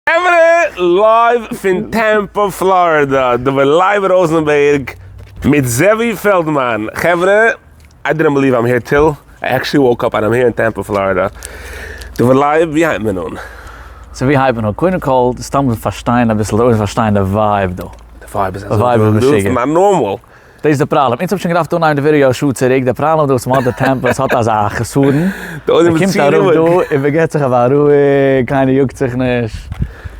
חברה live פון טעמפא פלארידע, דוד לייב ראזענבערג מיט זעווי פעלדמאן, חברה I didn't believe I'm here till I actually woke up and I'm here in Tampa Florida, דוד לייב ווי הייבט מען אן? So ווי הייבט מען אן? קודם כל סתם פארשטיין אביסל, אויך פארשטיין די vibe דא. די vibe איז אזוי דא, ס'איז not normal. דאס איז די פראבלעם, אונז האבן שוין געדארפט אנהייבן די ווידעא א שעה צוריק, די פראבלעם דא איז מ'האט די טעמפא, עס האט אזא חסרון, מ'קומט אראפ דא און מ'געט זיך אזא רואיג, קיינער יאגט זיך נישט.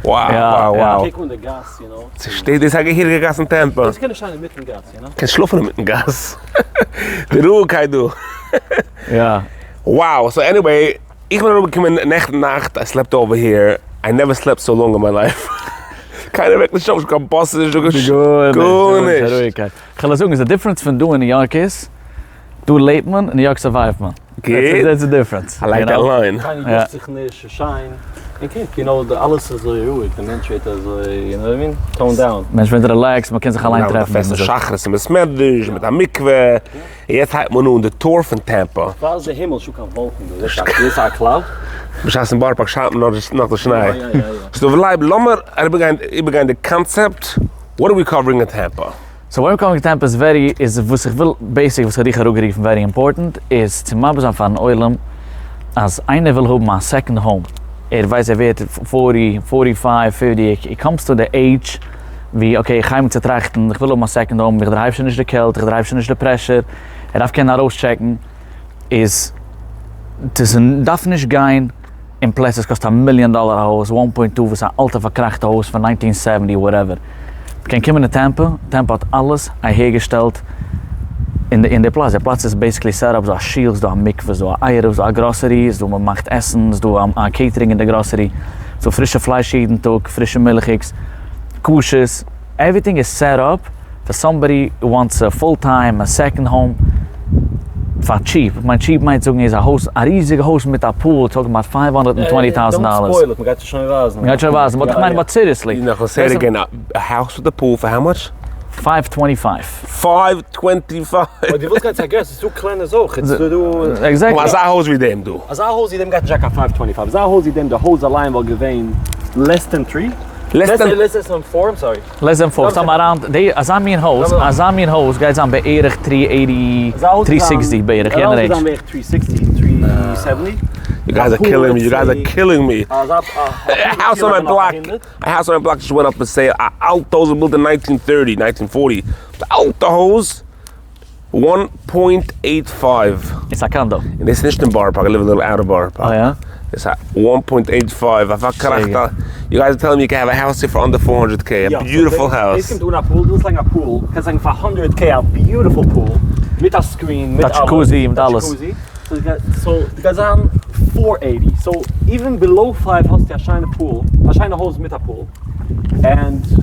Wow wow wow. קוק אן די גאס יו נאו. ס'שטייט דאס א געהעריגע גאס אין טעמפא. דאס קען נישט שטיין אינמיטן גאס יו נאו. קענסט שלאפן אינמיטן גאס. די רואיגקייט דא. יא. Wow, so anyway, איך בין אראפגעקומען נעכטן נאכט, I slept over here, I never slept so long in my life. קיינער וועקט נישט אויף, נישט קיין באסעס, נישט דא גארנישט. כ'וועל זאגן, די difference פון דא אין ניו יארק איז, דא לעבט מען, אין ניו יארק survive ט מען. גוט. That's the difference. I like that line. קיינער יאגט זיך נישט, ס'איז שיין. און קוק, יו נאו, אלעס איז אזוי רואיג, די מענטש ווערט אזוי, יו נאו וואט איי מין, tone down. מענטש ווערט relaxed, מ'קען זיך אליין טרעפן. מיט א פעסטע שחרית אין בית מדרש, מיט א מקווה. און יעצט הייבט מען אן די tour פון טעמפא. פאר איז די הימל נישטא קיין וואלקן דא, זעסט א cloud? בשעת אין בארא פארק שיינט מען נאך די שניי. So לייב לאמיר אריבערגיין איבערגיין די קאנצעפט, what are we covering אין טעמפא? So what we covering אין טעמפא איז very איז וואס איך וויל basic וואס איך האב דיך אראפגערופן very important איז צו מסביר זיין פארן עולם אז איינער וויל האבן א second home ער ווייסט ער ווערט forty, forty five, fifty, he comes to the age ווי okay איך הייב אן צו טראכטן איך וויל האבן א second home איך דערהייב שוין נישט די קעלט איך דערהייב שוין נישט די pressure ער דארף קענען ארויסטשעקן איז דאס דארף נישט גיין אין פלעצער עס קאסט א מיליאן דאלער א הויז one point two וואס א אלטע פארקראכטע הויז פון nineteen seventy whatever מ'קען קומען אין טעמפא טעמפא האט אלעס אהערגעשטעלט אין אין די פלאץ די פלאץ איז basically set up ס'דא א שול ס'דא א מקווה ס'דא א עירוב ס'דא א גראסערי ס'דא מ'מאכט עסן ס'דא א catering אין די גראסערי ס'דא פרישע פלייש יעדן טאג פרישע מילכיגס כשר'ס, everything איז set up פאר somebody who wants a full time א second home פאר cheap, איך מיין cheap מיינט זאגן איז א הויז א ריזיגע הויז מיט א pool talking about five hundred and twenty thousand dollars. Don't spoil it, מ'גייט עס שוין ווייזן. מ'גייט שוין ווייזן, but איך מיין but seriously. נאך say it again, א house with a pool for how much? Five twenty five. Five twenty five! אויב דו ווילסט גיין צו א גרעסער, ס'איז דא קלענערס אויך, ס'איז דא. Exactly. אזא הויז ווי דעם דא. אזא הויז ווי דעם גייט נישט זיין קיין five twenty five, אזא הויז ווי דעם די הויז אליין וואלט געווען less than three. Less than. Less than four, I'm sorry. Less than four, סתם around די אזא מין הויז, אזא מין הויז גייט זיין בערך three eighty, three sixty בערך, יענע range. אזא הויז גייט זיין בערך three sixty, three seventy. You guys are killing me, you guys are killing me. A house on my block, a house on my block just went up for sale, א אלטע הויז built אין nineteen thirty, nineteen forty, אלטע הויז, one point eight five. איז א condo. און דאס איז נישט אין בארא פארק, I live a little out of בארא פארק. אה יא? דאס איז א one point eight five, א פארקראכטע, you guys are telling me you can have a house here for under four hundred K, א beautiful house. דאס קומט אן א pool, דו ווילסט לייגן א pool, קענסט לייגן פאר הונדערט K א beautiful pool, מיט א screen, מיט אלעס. מיט א jacuzzi, מיט אלעס. So די גייט זיין four eighty, so even below five האסטו א שיינע pool, א שיינע הויז מיט א pool, and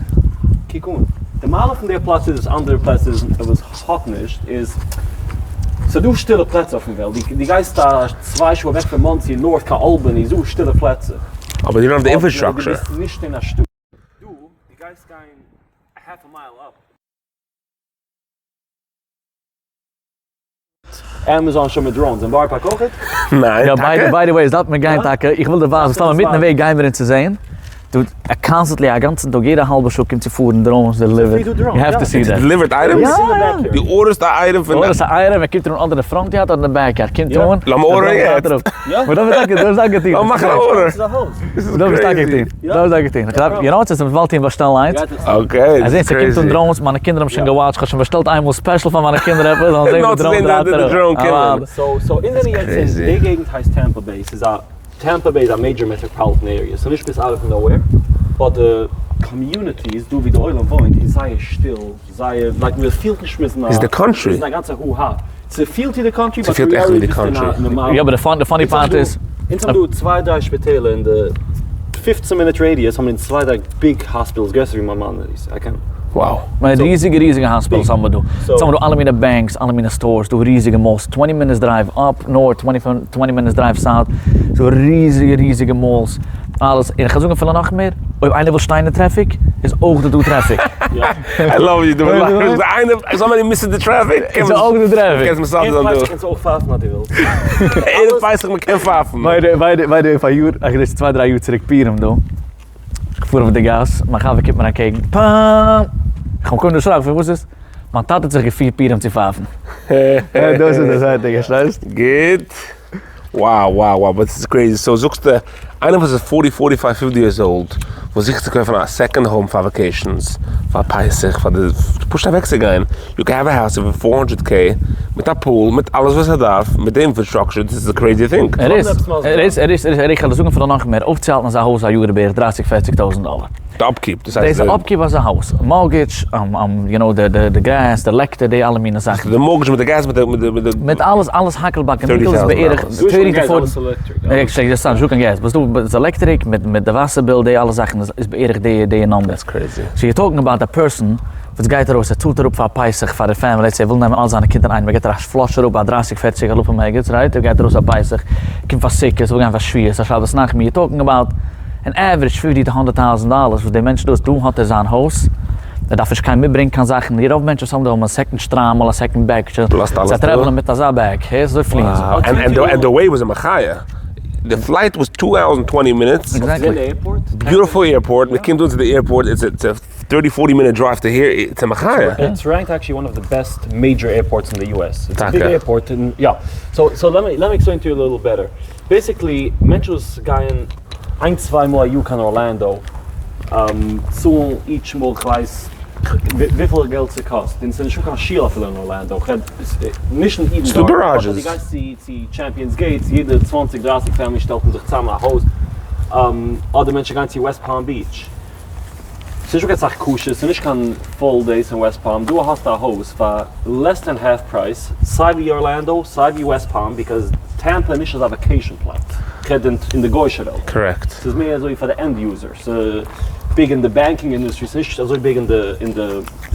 קוק אן, די מעלה פון די פלאץ איז וואס אנדערע פלעצער וואס האט נישט איז, ס'דא שטילע פלעצער אויפן וועלט, דו גייסט א צוויי שעה אוועק פון מאנסי north קיין אלבאני איז דא שטילע פלעצער. אבער דו don't have די infrastructure. דו ביסט נישט אין א שטאט. דא, דו גייסט גיין א half a mile up. עמעזאן שוין מיט drones אין בארא פארק אויכעט? ניין, יא טאקע? By the way, עס דארף מען גיין טאקע, איך וויל דיר ווייזן, סתם אינמיטן וועג גייען מיר אונז צו זעהן, דא constantly א גאנצן טאג יעדע האלבע שעה קומט צו פארן drones delivered, you have to see that. Delivered items? יא יא. דו order סט א item פון. דו order סט א item, ער קומט אן אדער די front yard אדער די back yard, קומט אן. לאמיר order ערן יעצט. יא. מיר דארפן טאקע, דאס איז א גוטע. לאמיר מאכן א order. דאס איז טאקע גוט. דאס איז א גוטע. יו נאו וואט, עס איז וואלט איך באשטעלן איינס. Okay, אז ס'קומט אן drones, מיינע קינדער האבן שוין גע watch ט, כ'האב שוין באשטעלט איינמאל special פאר מיינע קינדער עפעס, זאלן זען ווי די drone דרייט ארום. So so אין די יעצט אין די געגנט הייסט טעמפא בעי, ס'איז א טעמפא בעי איז א major metropolitan area, ס'איז נישט ביז out of nowhere, but די communities דא ווי די עולם וואוינט איז זייער שטיל, זייער like מען פילט נישט מ'איז אין א איז די country. מ'איז אין א גאנצע הו הא. ס'פילט ווי די country but ס'פילט עכט ווי די country. יא אבער די funny part איז. אונז האבן דא צוויי דריי שפיטעלער אין די פופצן מינוט radius האבן אונז צוויי דריי big hospitals גרעסער ווי מיימאנעדיס I can. Wow. מיין ריזיגע ריזיגע hospitals האבן מיר דא. אונז האבן דא אלע מיני banks אלע מיני stores דא ריזיגע malls twenty minutes drive up north twenty minutes drive south דא ריזיגע ריזיגע malls. אלעס, און איך וועל זאגן אפילו נאך מער, אויב איינער וויל שטיין אין traffic, איז אויך דא דא traffic. I love you, דו ביסט איינער, somebody missing the traffic, איז אויך דא traffic. קענסט מסדר זיין דא. ערב פסח קענסטו אויך פייפן אז דו ווילסט. ערב פסח מען קען פייפן. By the way, פאר יאר, איך געדענק צוויי דריי יאר צוריק פורים דא. פאר אויף די גאס, מיין חבר קומט מיר אנטקעגן, פאם! איך האב קודם דערשראקן, פון וואס איז? מיין טאטע האט זיך געפירט פורים צו פייפן. דאס איז די זייטיגע, פארשטייסט? גוט. Wow wow wow but ס'איז crazy so זאגסטו איינער וואס איז forty forty five fifty years old וואס זוכט צו קויפן א second home פאר vacations פאר פסח פאר די פשוט אוועקצוגיין you can have a house פאר four hundred K מיט א pool מיט אלעס וואס ער דארף מיט די infrastructure דאס איז א crazy thing. ער איז, ער איז, ער איז, ער איז, איך וועל זאגן פאר נאך מער, אויפצוהאלטן אזא הויז א יאר בערך דרייסיג פערציג טויזנט דאלער. די upkeep, דאס הייסט די upkeep אזא הויז, mortgage, you know, די געז, די לעקטער, די אלע מיני זאכן. די mortgage מיט די געז מיט די מיט די מיט די. מיט אלעס אלעס האקל באקל ניקל איז בערך thirty to forty. איך שטעק דיר סתם נישטא קיין געז, וואס דא איז electric מיט מיט די וואסער bill די אלע זאכן איז בערך די די number. That's crazy. So you're talking about a person וואס גייט ארויס ער צאלט אראפ פאר פסח פאר די family let's say ער וויל נעמען אלע זיינע קינדער איינעם ער געט א flush אראפ א דרייסיג פערציג אלפים ערגעץ right ער גייט ארויס א פסח קומט פאר סוכות וויל גיין פאר שבועות א שבת נחמו you're talking about an average fifty to hundred thousand dollars וואס דער מענטש דא איז דא האט ער זיין הויז ער דארף נישט קיין מיטברענגן קיין זאכן די רוב מענטשן וואס האבן דא האבן א second שטריימל א second בעקטשע זיי travel ען מיט אזא bag הערסט אזוי פליען זיי. And the way was a מחיה, די flight was two hours and twenty minutes, beautiful airport, מען קומט אן צו די airport it's a thirty forty minute drive to here, it's a מחיה. It's ranked actually one of the best major airports in the US, it's a big airport, יא, so let me explain to you a little better, basically מענטשן וואס גייען איין צוויי מאל א יאר קיין ארלענדא צאלן each מאל כ'ווייס וויפיל געלט ס'קאסט, און ס'איז נישטא קיין שול אפילו אין ארלענדא, כ'רעד נישט אין אידן דארט, אבער דו גייסט צו Champions Gate, יעדע צוואנציג דרייסיג family שטעלט מען זיך צאם א הויז, אדער מענטשן גייען צו West Palm Beach, ס'איז נישטא קיין סאך כשר'ס, ס'איז נישט קיין full days אין West Palm, דא האסטו א הויז פאר less than half price, סיי ווי ארלענדא סיי ווי West Palm, because טעמפא איז נישט אזא vacation פלאץ, כ'רעד אין די גוישע וועלט, correct. ס'איז מער אזוי פאר די end user, ס'איז big אין די banking industry, ס'איז נישט אזוי big אין די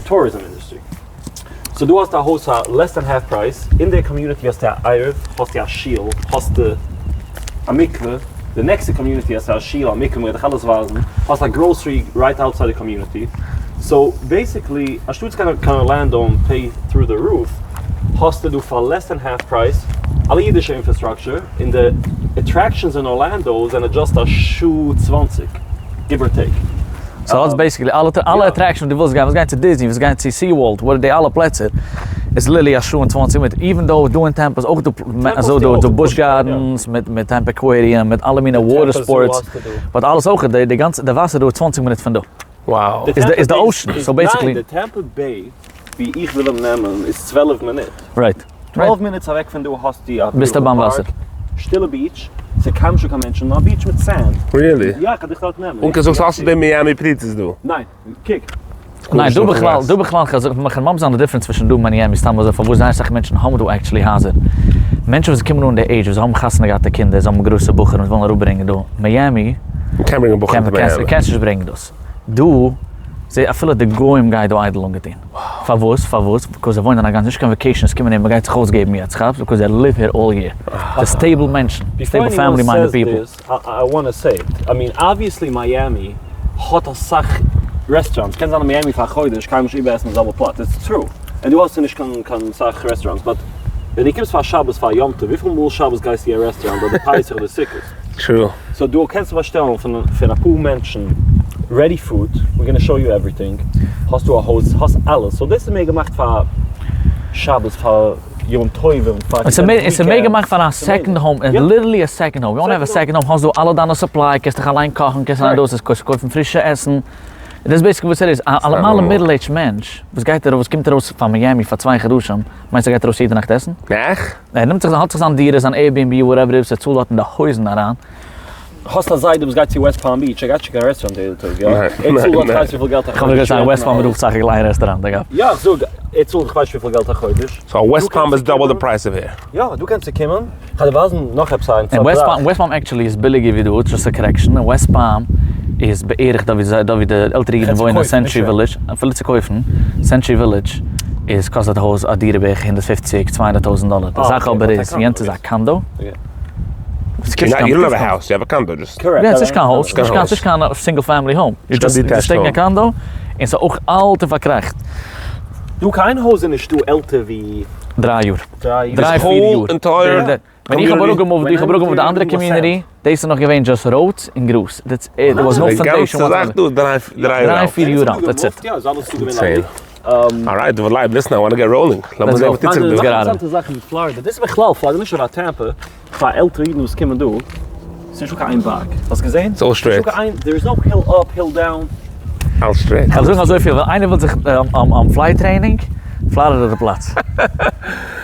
tourism industry. So דא האסטו א הויז פאר less than half price, אין די community האסטו א עירוב, האסטו א שול, האסטו א מקווה, די נעקסטע community האסטו א שול, א מקווה, מ'גייט דיך אלעס ווייזן, האסט א grocery right outside די community, so basically אנשטאטס גיין קיין ארלענדא און pay through the roof, האסטו דא פאר less than half price אלע אידישע infrastructure, און די attractions אין ארלענדא זענען just א שעה צוואנציג give or take. So האסט basically אלע אלע attractions וואס דו ווילסט גיין, ווילסט גיין צו Disney, ווילסט גיין צו SeaWorld, וואטעווער די אלע פלעצער, איז literally א שעה און צוואנציג מינוט, even though דא אין טעמפא איז אויך דא אזוי דא דא Busch Gardens מיט מיט Tampa Aquarium מיט אלע מיני water sports, but אלעס אויך די די גאנצע די וואסער דא איז צוואנציג מינוט פון דא. Wow. איז די איז די ocean, so basically. ניין די Tampa Bay ווי איך וויל אים נעמען איז צוועלף מינוט. Right. צוועלף minutes אוועק פון דא האסטו א ביסטו ביים וואסער. שטילע beach, ס'איז קיינמאל נישטא קיין מענטשן, נאר א beach מיט sand. Really? יא, איך האב דיך דארט נעמען. און זאגסט האסטו די מיאמי פריצות דא? ניין, קוק. ניין, דא בכלל, דא בכלל, כ'זאג מיך ממש זיין די difference צווישן דא און מיאמי, סתם אזוי פארוואס זייער אסאך מענטשן האבן דא actually הייזער. מענטשן וואס קומען אן די עידזש, וואס האבן חתונה געהאט די קינדער, זיי האבן גרויסע בחורים וואס ווילן אראפברענגען דא, מיאמי, מ'קען ברענגען בחורים צו מיאמי. קענסט נישט ברענגען דאס. דא, זע אפילו די גוים גייען דא איידל אנגעטון. פארוואס? פארוואס? Because זיי וואוינען א גאנץ נישט קיין vacations קומען אהער מ'גייט זיך אויסגעבן יעצט כאפסט? Because they live here all year. די stable מענטשן, stable family minded people. I wanna say it, I mean obviously מיאמי האט אסאך restaurants, קען זיין אין מיאמי פאר א חודש קיינמאל נישט איבערעסן די זעלבע פלאץ, it's true, און דא האסטו נישט קיין קיין סאך restaurants, but ווען דו קומסט פאר שבת פאר יום טוב, וויפיל מאל שבת גייסטו אין רעסטוראנט אדער פסח אדער סוכות? True. So דא קענסטו באשטעלן פון פון אפאר מענטשן ready food, we gonna show you everything, האסטו א הויז, האסט אלעס, so דאס איז מער געמאכט פאר שבת פאר יום טובים פאר עס איז מער געמאכט פאר א second home, literally א second home, you wanna have a second home, האסט דא אלע דיינע supply, קענסט דיך אליין קאכן, קענסט אליין דאס, קענסט קויפן פרישע עסן, דאס איז basically וואס ער איז, א נארמאלע middle age מענטש וואס גייט ארויס, קומט ארויס פאר מיאמי פאר צוויי חדשים, מיינסט ער גייט ארויס יעדע נאכט עסן? נעך? ער נעמט זיך, האט זיך זיין דירה, זיין Airbnb, whatever it is, ער צאלט דארט אין די הויזן אריין. האסט א זיידע וואס גייט צו West Palm Beach, ער גייט נישט צו קיין רעסטוראנט יעדע טאג, יא? ער צאלט דארט כ'ווייס וויפיל געלט א חודש. כ'האב נישט געזאגט West Palm רופט זיך א קליין רעסטוראנט אגב. יא, איך זאג, ער צאלט כ'ווייס נישט וויפיל געלט א חודש. So West Palm איז double the price of here. יא, דא קענסטו קומען, כ'וועל דיר ווייזן נאך עפעס א אינטערעסאנטע זאך. West Palm actually איז ביליגער ווי דא, just a correction, West Palm איז בערך דא ווי די עלטערע אידן וואוינען אין Century Village, אפילו צו קויפן, Century Village איז קאסט א הויז א דירה בערך הונדערט פופציג צוויי הונדערט טויזענט דאלער, די זאך אבער איז יענץ איז א condo. יא ס'נישט קיין הויז, ס'נישט קיין single family home, just taking a condo, און ס'איז אויך אלט און פארקראכט. דא קיין הויז איז נישטא עלטער ווי דריי יאר. דריי פיר יאר. ווען איך האב אראפגעמופט, איך האב אראפגעמופט די אנדערע community, דאס איז נאך געווען just roads און גראז, that's it, there was no foundation די גאנצע זאך דא דריי דריי יאר אלט. דריי פיר יאר אלט, that's it. Insane. Alright, דוד לייב, listen, I wanna get rolling. לאמיר זען וואס טוט זיך דא. Let's get out. אינטערעסאנטע זאך מיט פלארידע, דאס איז בכלל פלארידע, נישט נאר טעמפא, פאר עלטערע אידן וואס קומען דא, ס'איז נישטא קיין איין בארג, האסט געזען? It's all straight. נישטא קיין איין, there is no hill up, hill down. אלס straight. כ'וועל זאגן אזויפיל, ווען איינער וויל זיך fly training, פלארידע איז די פלאץ.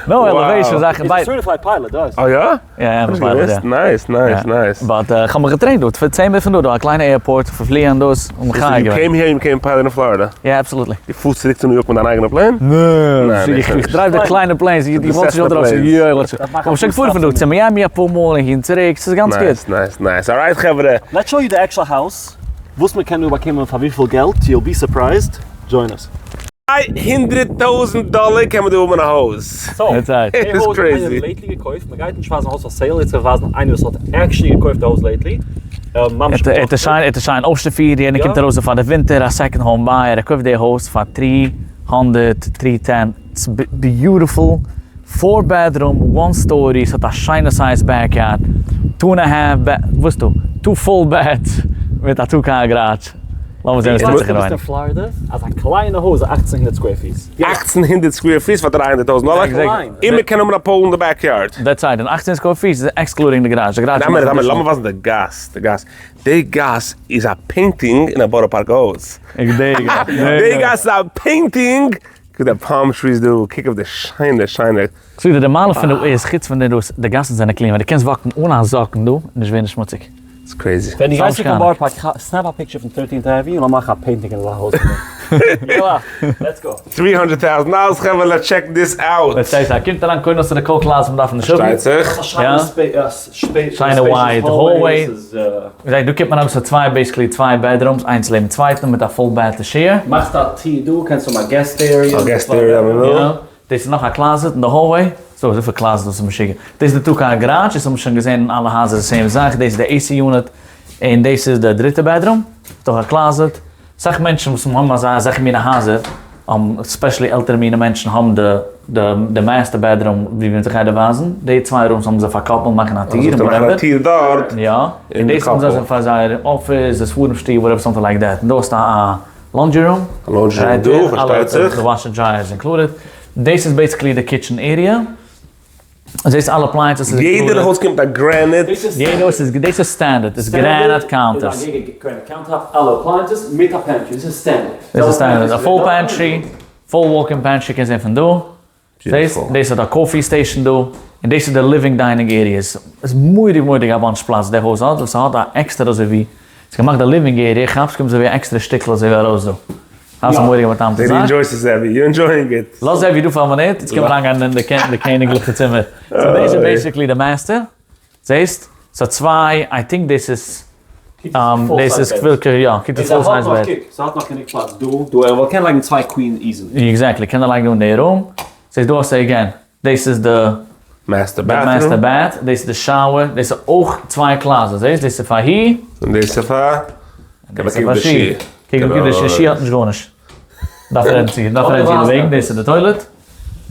No elevation זאכן. איז א certified pilot דאס. אה יא? יא יא, כ'האב נישט געוואוסט. Nice nice nice. But כ'האב מיך געטרעינט דא, פאר 10 מינוט פון דא, דא א קליינע airport, פאר פליען דאס, און מחיה געווען. You came here, you became pilot in Florida? Yeah, absolutely. דו פארסט צוריק צו ניו יארק מיט דיין אייגענע plane? נע, איך drive די קליינע planes, איך וואלט נישט ארויף, יא איך וואלט שוין, כ'האב שוין געפארן פון דא צו מיאמי אפאר מאל און הין צוריק, ס'איז גאנץ גוט. Nice nice nice, alright חברה. Let's show you the actual house, וואס מען קען דא באקומען פאר וויפיל געלט, you'll be surprised, join us. 300 טויזנט דאלער קען מען דא האבן א הויז. It's crazy. Lately געקויפט, מען גייט נישט ווייזן א הויז פאר sale, יעצט ווייזן איינער וואס האט actually געקויפט די הויז lately. ער האט עס שיין אויסשטאפירט, יענער קומט ארויס פאר די ווינטער, א second home buyer, ער קויפט די הויז פאר 300, 310, it's beautiful, four bedroom, one story, ס'האט א שיינע size backyard, two and a half bath, וואס דא? Two full baths, מיט א two car garage. לאמיר זען וואס טוט זיך אינעווייניג. אין פלארידע, אזא קליינע הויז 1800 square feet. 1800 square feet פאר 300 טויזנט דאלער, און מען קען האבן א pool אין די backyard. That's right, און 18 square feet איז excluding די garage, די garage איז נאך נישט. לאמיר ווייזן די גאס, די גאס, די גאס איז א painting אין א בארא פארק הויז. די גאס איז א painting, קוק די palm trees דא, קוק אויף די שיינע שיינע. ס'איז די מעלה פון דא איז, חוץ פון די דאס, די גאסן זענען clean, ווען דו קענסט walk ן אן א זאקן דא, נישט ווערן שמוציג. It's crazy. ווען דו גייסט קיין בארא פארק, snap א picture פון Thirteenth Avenue און מאך א painting אין די הויז. יאלא, let's go. 300 טויזנט dollars חברה let's check this out. Let's say קומט אריין קודם האסטו די coat closet מ'דארף נישט האבן. פארשטייט זיך. שיינע wide hallway. זעה דא קומט מען ארויס צו צוויי basically צוויי bedrooms איינס לעבן צווייטן מיט א full bath to share. מאכסט א טיר דא קענסט האבן א guest area. א guest area מ'וויל. יא. דאס איז נאך א closet אין די hallway. ס'דא אזויפיל closets דאס איז משוגע. דאס איז די two car garage, דאס האבן מיר שוין געזען אין אלע הייזער די same זאך, דאס איז די AC unit, און דאס איז די דריטע bedroom, דאך א closet. סאך מענטשן וואס האבן אזא אזעלכע מינע הייזער, especially עלטערע מינע מענטשן האבן די די די master bedroom ווי מען זיך גייט ווייזן, די צוויי rooms האבן זיי פארקאפלט מאכן א טיר און whatever. א טיר דארט. יא, און דאס האבן זיי פאר זייער אפיס, די ספרים שטוב, whatever something like that, און דא האסטו א laundry room. א laundry room דא, פארשטייט זיך. די washer dryer איז included. דאס איז basically די kitchen area. זעסט אלע appliances איז included. יעדער הויז קומט א granite. יעדע הויז איז, דאס איז standard, איז granite counters. אלע appliances מיט א pantry, דאס איז standard. דאס איז standard, א full pantry, full walk-in pantry קענסט זען פון דא. זעסט, דאס האט א coffee station דא, און דאס איז די living dining area, עס איז מורא'דיג מורא'דיג א bunch פלאץ די הויז האט, ס'האט א עקסטער אזוי ווי, ס'איז געמאכט די living area, כאפסט קומט אזוי ווי א עקסטערע שטיקל אזוי ווי ארויס דא. האסט א מורא'דיגע באטאמטע זאך. דו enjoy סט עס זעווי, you enjoying it. לאז זעווי דא פאר א מינוט, יעצט קען מען אריינגיין אין די קעניגליכע צימער. So דאס איז basically די master, זעסט? ס'האט צוויי, I think דאס איז, דאס איז ווירקליך יא, קוקט אויס full size bed. ס'האט נאך גענוג פלאץ דא, דא, ער וואלט קענען לייגן צוויי queen easily. Exactly, קען ער לייגן דא אין די room. זעסט דא האסטו again, דאס איז די master bathroom, דאס איז די shower, דאס איז אויך צוויי closets, זעסט? דאס איז פאר הי. און דאס איז פאר? דאס איז פאר שי. קוק קוק די שי האט נישט גארנישט. דארף רעדן צו דארף רעדן צו וועגן דאס איז די toilet.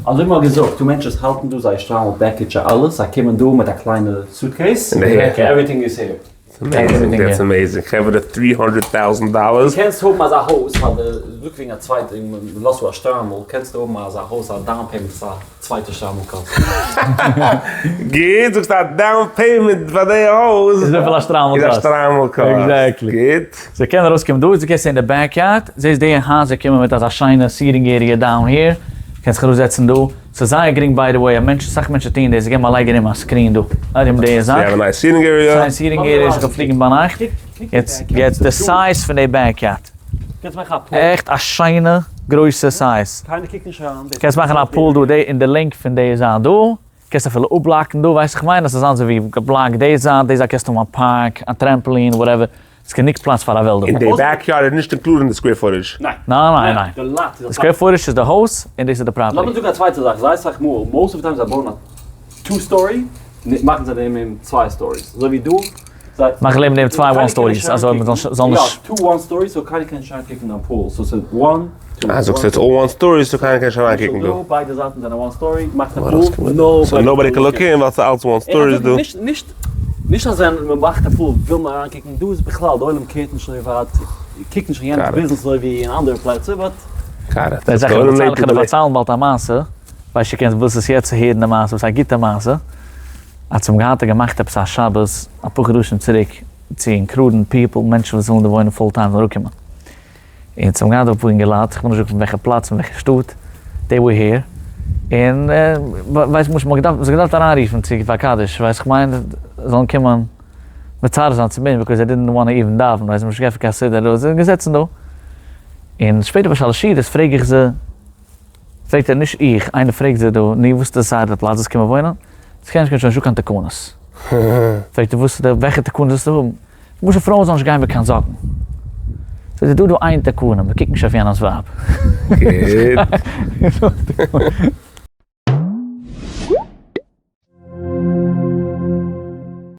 אזוי ווי מ'האט געזאגט, דא מענטשן וואס האלטן דא זייער שטריימל בעקיטשע אלעס, זיי קומען דא מיט א קליינע suitcase, everything is here. Amazing, that's amazing, חברה 300 טויזנט dollars. קענסט האבן אזא הויז פאר די, זאג וועגן א צווייטע, לאזט א שטריימל, קענסטו האבן אזא הויז א down payment פאר א צווייטע שטריימל קאסט. גוט, זאגסט א down payment פאר די הויז. איז וויפיל א שטריימל איז א קאסט. שטריימל קאסט. Exactly. גוט. זיי קענען ארויסקומען דא, דו קענסט זען די backyard, זעסט די הייזער קומען מיט אזא שיינע seating area down here, קענסט זיך אראפזעצן דא, ס'איז זייער גרינג by the way, א מענטש, אסאך מענטשן טוען דאס, זיי געבן א לייג ארום א screen דא, ארום די זאך. זיי האבן א nice seating area. שיין seating area, זיך פליגן ביינאכט. יעצט, יעצט די size פון די backyard. קענסט מאכן א pool. עכט א שיינע גרויסע size. קיינער קוקט נישט אריין. קענסט מאכן א pool דא, די אין די length פון די זייט דא. קענסט אפילו אפבלאקן דא, ווייסט איך מיין אז ס'זאל זיין אזוי ווי געבלאקט די זייט, די זייט קענסטו האבן א park, א trampoline, whatever, ס'איז גענוג פלאץ פאר א וועלדל. און די backyard איז נישט included אין די square footage? ניין. ניין ניין ניין. די lot איז א די square footage איז די הויז און דאס איז די property. לאמיר זאגן א צווייטע זאך, זייער סאך מאל, most of the time זיי בויען א two story, מאכן זיי דעם צוויי stories, אזוי ווי דא. מאך לעבן דעם צוויי one stories אזוי מען זאל נישט. יא, two one stories so קיינער קען נישט אריינקוקן אין pool, so ס'איז one, two, אה, זאגסט it's all one story so קיינער קען נישט אריינקוקן דא. ביידע זייטן זענען one story, מאכט א pool, no so nobody can look in ווייל ס'איז אלץ one stories דא. נישט נישט אז ווען מען מאכט א pool וויל מען אריינקוקן, דא איז בכלל די עולם care ט נישט אזוי ווייט, קוקט נישט אין יענעמ'ס ביזנעס אזוי ווי אין אנדערע פלעצער, but. די זאך איך דערצייל איך דיר פארציילן באלד א מעשה, ווייסט שוין קענסט וואס עס יעצט צו הערן די מעשה, וואס א גוטע מעשה. אז צום געהאט ער געמאכט עפעס א שבת אפאר חדשים צוריק צו include ן people מענטשן וואס ווילן דא וואוינען full time זאלן אראפקומען און צום געהאט אפאר אינגעלייט איך וויל נישט זאגן פון וועלכע פלאץ פון וועלכע שטאט they were here און ווייסט מ'האט געדארפט זיך געדארפט אריינרופן צו פאר קדיש ווייסט איך מיין זאלן קומען מצער זיין צו מיר because they didn't wanna even דאווענען ווייסט מ'האט נישט געעפנט קיין סידור דא זיי זענען געזעצן דא און שפעטער ביי שלש סעודות פרעג איך זיי פרעגט ער, נישט איך, איינער פרעגט זיי דא, נו וואס איז די סדר פלאץ וואס קען מען וואוינען? עס קען נישט קיין שוין נישטא קיין תקנות. פרעגט ער וואס איז די וועלכע תקנות ווילסטו האבן? למשל פרויען זאלן נישט גיין מיט קיין זאקן. זאגט ער דא איז דא איין תקנה, מען קוקט נישט אויף יענעמ'ס ווייב. גוט.